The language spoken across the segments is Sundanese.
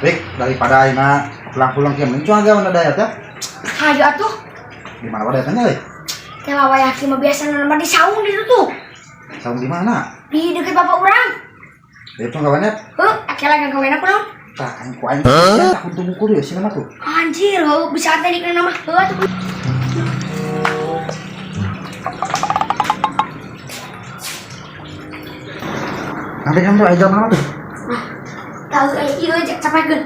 Rik, daripada aing pulang-pulang kieu mending cuang gawe daya teh. Hayu atuh. Di mana wae tanya euy? Kela wayah kieu mah biasa nama di saung di situ tuh. Saung di mana? Di deket bapak urang. Itu gaweannya Heuh, kela gagawean aku naon? Tah, aing ku aing tak untuk mukul ya sih nama tuh. Anjir, heuh bisa teh dikena nama. Heuh atuh. Nanti kan tuh aja mana tuh? Tahu ieu capakeun.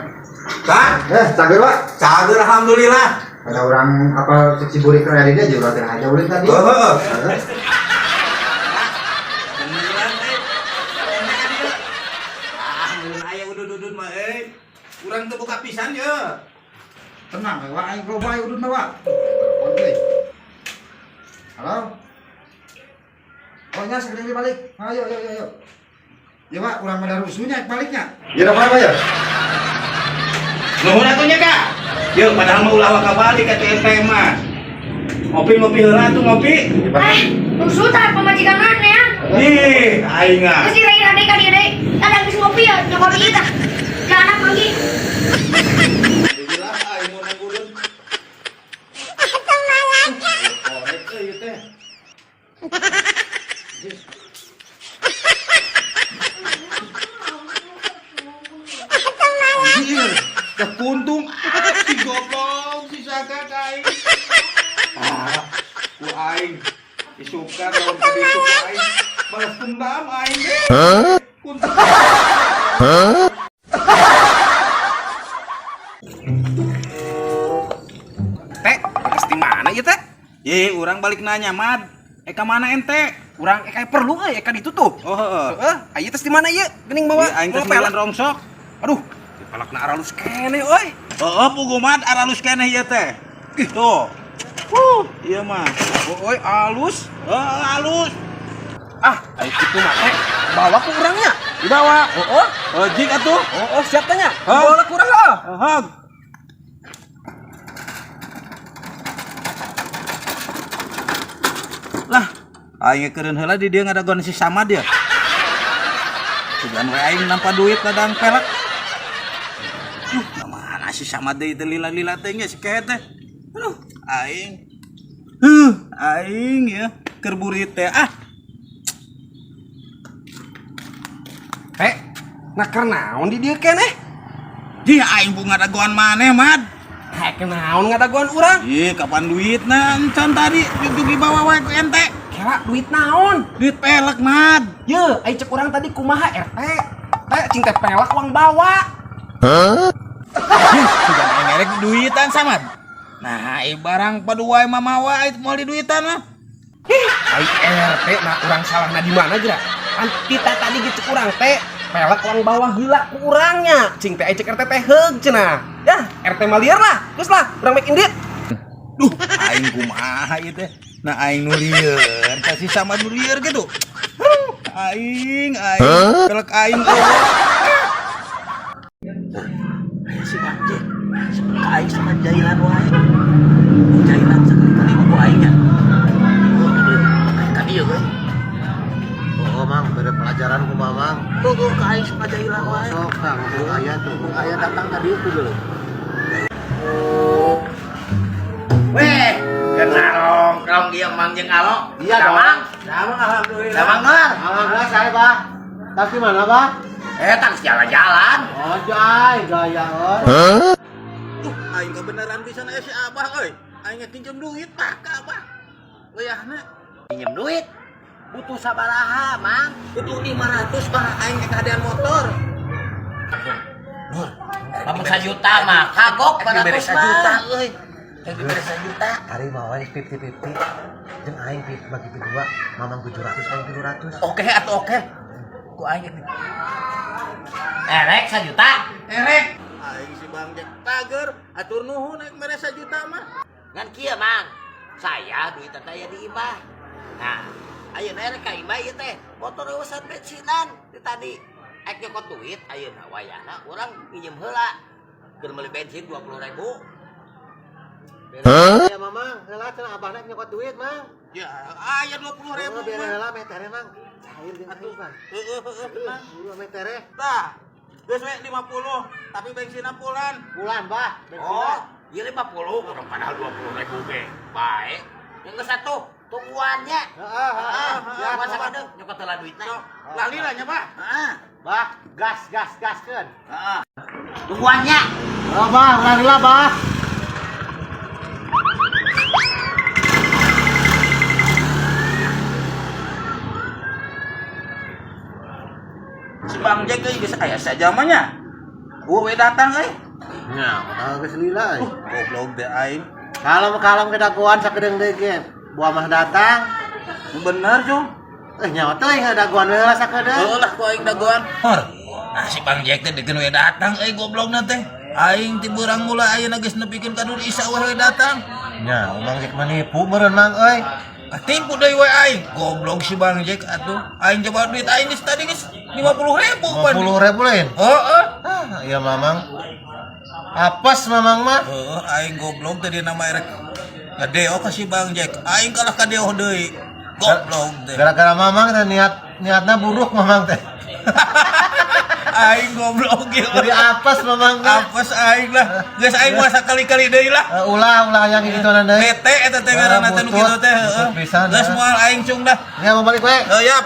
Kang, Cager Pak. Cager alhamdulillah. Ada orang apa seksi burik ke dia aja udah aja ulin tadi. Heeh. Ah, mun aya udud-udud mah euy. Urang teu buka pisan ye. Tenang, Wak, aing loba aing udud mah, Wak. Oke. Halo. Oh, nya segera balik. Ayo, ayo, ayo, ayo. Ya, Pak, urang mah rusuhnya baliknya. Ya, apa ya? Nuhun atuh nya, Kak. Yeuh, padahal mah ulah waka balik atuh ente mah. Ngopi-ngopi heula atuh ngopi. Eh, rusuh tah pamajikan mana ya? Ih, aing ah. Geus irain ade ka dieu deui. Ada geus ngopi ya, nyokot ieu tah. Jangan anak manggi. Alhamdulillah aing mau nang udud. Korek euy ieu teh. Anjir, dah kuntung si goblok si Saka ka aing. Ah, ku aing isukan lawan ka ditu ku aing. Balas dendam aing deh. Kuntung. Teh, beres di mana ieu teh? Ye, urang balik nanya, Mad. Ka mana ente? Urang eka perlu euy, eka ditu tuh. Oh, heeh. Heeh, aya tes di mana ieu? Geuning bawa Ye, aing teh bawa pelek. milan rongsok. Aduh, di pelekna aralus keneh euy. Heeh, pugu Mad aralus keneh ieu teh. Ih, tuh. Huh, ieu mah. Oh, euy, alus. Heeh, alus. Ah, aya kitu mah teh. Bawa ku urangnya. Dibawa. Heeh. Oh, jik atuh. Oh, siap tanya. Hah? Bawa ku urang heeh. Heeh. Lah, aing keureun heula di dieu ngadagoan si Samad ya. Sugan we aing nampa duit ladang pelek. Duh, ka mana si Samad deui teh lila-lila teh nya si kehet teh. Aduh, aing. Huh, aing ya keur burit teh ah. Teh, nah keur naon di dieu keneh? Jih aing bunga dagoan maneh, Mad. Hek naon ngadagoan urang? Ih, kapan duitna encan tadi jug dibawa wae ku ente. Kela duit naon? Duit pelek, Mad. Ye, ai cek urang tadi kumaha RT? Teh cing teh pelek uang bawa. Ih, sudah aing erek duitan sama. Nah, ai barang paduai mah mawa ai moal di duitan mah. Ih, ai RT nah urang salahna di mana geura? Kan kita tadi gitu cek urang teh pelek uang bawa heula ku urangnya. Cing teh ai cek RT teh heug cenah. Yah, RT mah lieur lah. Geus lah, urang make indit. Duh, aing kumaha ieu teh. Nah, aing nu lieur, kasih sama nu lieur gitu. Huh, aing, aing, pelek aing eueuh. Aya si Bang Jack, ka aing sama jailan wae. Jailan sekali-kali mah ku aing nya. Ka dieu we. Oh, Mang, bere pelajaran ku Mamang. Tuh ka aing sama jailan wae. Sok, Kang, aya tuh. Aya datang tadi itu dulu. Weh, kenal nongkrong dia Mang jeung Alo. Iya dong. Damang. Damang alhamdulillah. Damang Nur. Alhamdulillah saya, Pak. Tapi mana, Pak? Tang jalan-jalan. Oh, jai, gaya euy. Duh, aing kebenaran pisan aya si Abah euy. Aing pinjem duit tah ka Abah. Wayahna Pinjem duit. Butuh sabaraha, Mang? butuh 500 bah aing kahadean motor. Nur, lamun sajuta mah kagok Dibere 500 sajuta mah. euy. Rek dibere sajuta. Ari mah wae 50-50. Jeung aing bagi dua, Mamang 700, aing 700. Oke atuh oke. Ku aing Erek sajuta. Erek. Aing si Bang Jack tager, atur nuhun aing mere sajuta mah. Ngan kieu, Mang. Saya duit teh aya di imah. Nah, ayeuna erek ka imah ieu teh. Motor eueusan bensinan di tadi. Ek nyokot duit ayeuna wayahna urang pinjem heula. Keur meuli bensin 20.000. Bere ya Mamang, heula cenah abahna nyokot duit, Mang. Ya, aya 20.000 Oh, bere mah. heula meh tere, Mang. Cair jeung aing, Bang. Heeh, heeh, tenang. Buru meh tere. Tah. Geus we 50, tapi bensinna pulan. Bulan, Bah. Oh, ieu 50 urang padahal 20.000 ge. Bae. Yang geus atuh, tungguannya. Heeh, heeh. Ya, masa kadeung nyokot heula duitna. Lali lah nya, Pak. Heeh. Bah, gas gas gaskeun. Heeh. Tungguannya. Oh, Bah, ulah heula, Bah. Si Bang Jack euy geus aya sajamanya. Gua we datang euy. Nya, udah geus lila euy. Goblok deh aing. Kalem-kalem kedaguan sakedeung deui ge. Buah mah datang. Bener, Jung. Eh nyawa teuing daguan we heula sakedeung. Heuh lah ku aing dagoan. Hor. Nah si Bang Jack teh deukeun we datang euy goblokna teh. Aing ti beurang mula ayeuna geus nepikeun ka Nur Isa we datang. Nya, Mang Jack menipu meureun Mang euy. Katipu deui we aing. Goblok si Bang Jack atuh. Aing coba duit aing geus tadi geus 50.000 pan. 50.000 lain. Heeh. Ah, iya Mamang. Apes Mamang mah. Heeh, aing goblok tadi nama erek ngadeo ka si Bang Jack. Aing kalah ka deo deui. Goblok teh. Gara-gara Mamang teh niatna buruk Mamang teh. Aing goblok ieu. Jadi apes Mamang teh. Apes aing lah. Geus aing mah sakali-kali deui lah. Eh, ulah ulah yang gitu deui. Bete eta teh ngaranna teh nu kitu teh heeh. Butut pisan, Geus heeh. moal aing cung dah. Ya mau balik we. Heuh, yap.